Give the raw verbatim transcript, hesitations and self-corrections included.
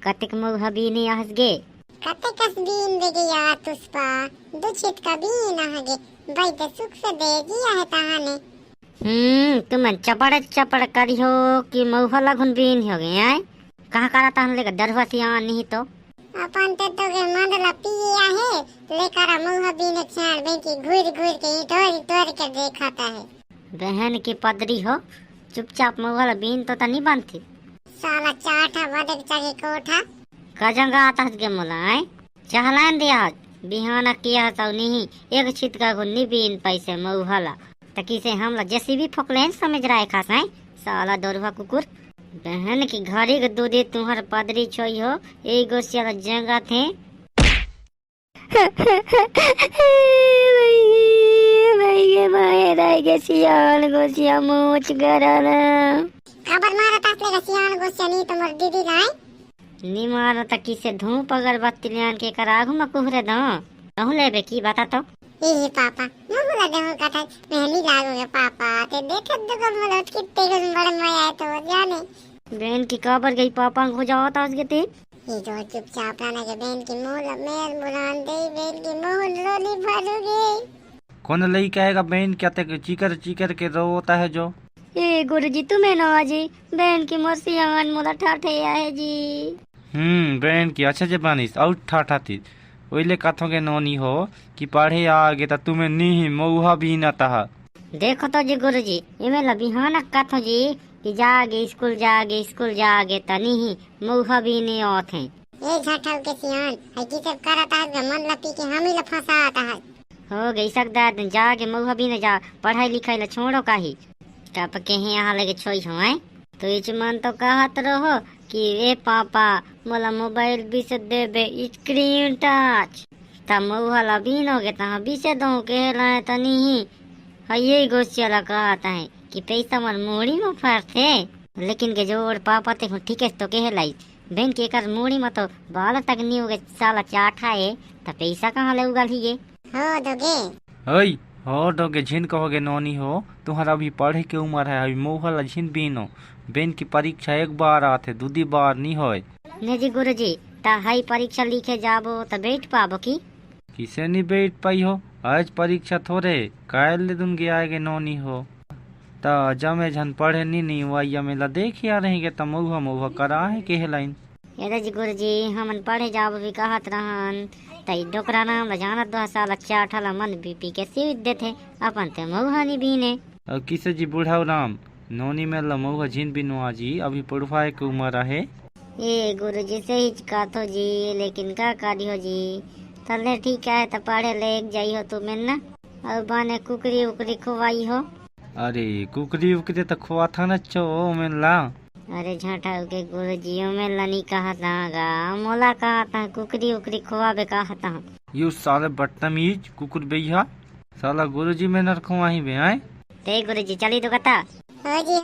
कतेक मउहा बीने आहस गे? कतेक कस बीन दे गे यार तुसपा, दू छितका बीन आह गे। भाई तो सुख से दे जी आहे तहाने। हम्म, तुमन चपड़ चपड़ करिहो कि मउहा लगुन बीन हो गे, आय? कहाँ करा तहन लेकर डरवा सियान नहीं तो। अपन ते तो गे मंद ला पिए आहे, लेकर मउहा बीने छाड़ बेंकी घूर घूर के इटोर इटोर के देखत आहे। बहन के पदरी हो, चुपचाप मउहा ला बीन तो तनी बनती। साला चाटा बदक चाहे कोठा। का जंगा आता हस गे मोला, आय? चहलान दे आज, बिहाना किया हस अउ नहीं, एक छितका को नी बीन पैसे मउहा ला। त किसे हमला जेसीबी फोकलेन समझ रहा है खास, आय? साला डोरवा कुकुर। बहन की घरी के दूधी तुहर पदरी छोई हो, ए गोसिया ला जंगा थे। भैया, भैया, मारे दाई के सियान गोसिया मोच गरल। काबर मारत आस लेगा सियान गोसिया नी तो मोर दीदी लाए? नी मारत त किसे धूप अगरबत्ती ले आन के कर आगू म कुहरे दो। कहूँ लेबे की बता तो? ए पापा, मुँह ला देहूँ कथई, मेहनी लागोगे पापा, ते देखत दुगो मुलत कित्ते गुन बड़ मया तो जाने। बेन की काबर गई पापा को जावत आस गे ते? ये जो चुपचाप रहना के बेन की मुँह ला मेर बुलान दे, बेन की मुँह लो नी भरोगे। कौन लइका आएगा बेन क्या ते चिकर चिकर के रोता है जो? ए गुरुजी, तुम्हें ना जी, बेन की मोर सियान मोला ठाठे आहे जी। हम्म, बेन की अच्छा जे बानिस, अउ ठाठाती। ओइले कथों के नोनी हो कि पढ़े आ गे त तुम्हें नी ही मउहा बीनत हा। देखो तो जी गुरुजी, इमे ला बिहाना कथों जी कि जागे स्कूल, जागे स्कूल, जागे त नी ही मउहा बीने आथे। ए झठल के सियान, है की सब करत आहत गे मन ला पी के हम ही ला फंसात आहत। हो गई सकदा, जाके मउहा बीने जा, पढ़ाई लिखाई ला छोड़ो काही। कब के ही यहाँ लगे छोई हो, हैं? तो इच मन तो कहत रहो कि ए पापा, मोला मोबाइल बिसे देबे, स्क्रीन टच। त मउहा ला बीनोगे तहाँ बिसे दो के लाए त नहीं। हाँ, ये गोसिया ला कहत है कि पैसा मन मुड़ी में फरथे। लेकिन के जोड़ पापा ते हूँ ठीक है तो कहे लाई। बेन के एकर मुड़ी में तो बाल तक नहीं होगे, साला चाठा है, त पैसा कहाँ ले उगल ही ये? हो दोगे। ओई, हो दोगे, झिन कहोगे नोनी हो, तुहर अभी पढ़े के उम्र है, अभी मउहा ला झिन बीनो। बेन की परीक्षा एक बार आथे, दूदी बार नी होय। ने जी गुरुजी, त हई परीक्षा लिखे जाबो त बैठ पाबो की? किसे नी बैठ पाई हो, आज परीक्षा थोरे, कायल ले दुन गे आए गे नोनी हो। त जमे झन पढ़े नी, नी वही मेला देख आ रही गे, त मउहा मउहा करा है केहे लाइन। एदे जी गुरुजी, हमन पढ़े जाबो भी कहत रहन, त ई डोकरा नाम ल जानत दो साला चाठा ल मन बीपी के सीवित देथे, अपन ते मउहा नी बीने। अउ किसे जी बुढ़ऊ राम, नोनी मेर ल मउहा झिन बिनवा जी, अभी पढ़वाए के उमर आहे। ए गुरुजी, सहीच कहत हो जी, लेकिन का करी हो जी, तले ठीक आहे त पढ़े ले एक जाई हो तुमेन ना, अउ बने कुकरी उकरी खुवाई हो। अरे कुकरी उकरी त खुवाथन चो ओमेन ला। अरे झठा के गुरुजी, ओमेन ला नी कहत हँ गा, मोला कहत हँ कुकरी उकरी खुवाबे कहत हँ। यू साले बदतमीज कुकुर बेइहा, साला गुरुजी मेर खुवाही बे आए। ते गुरुजी चली तो कता। हो जी।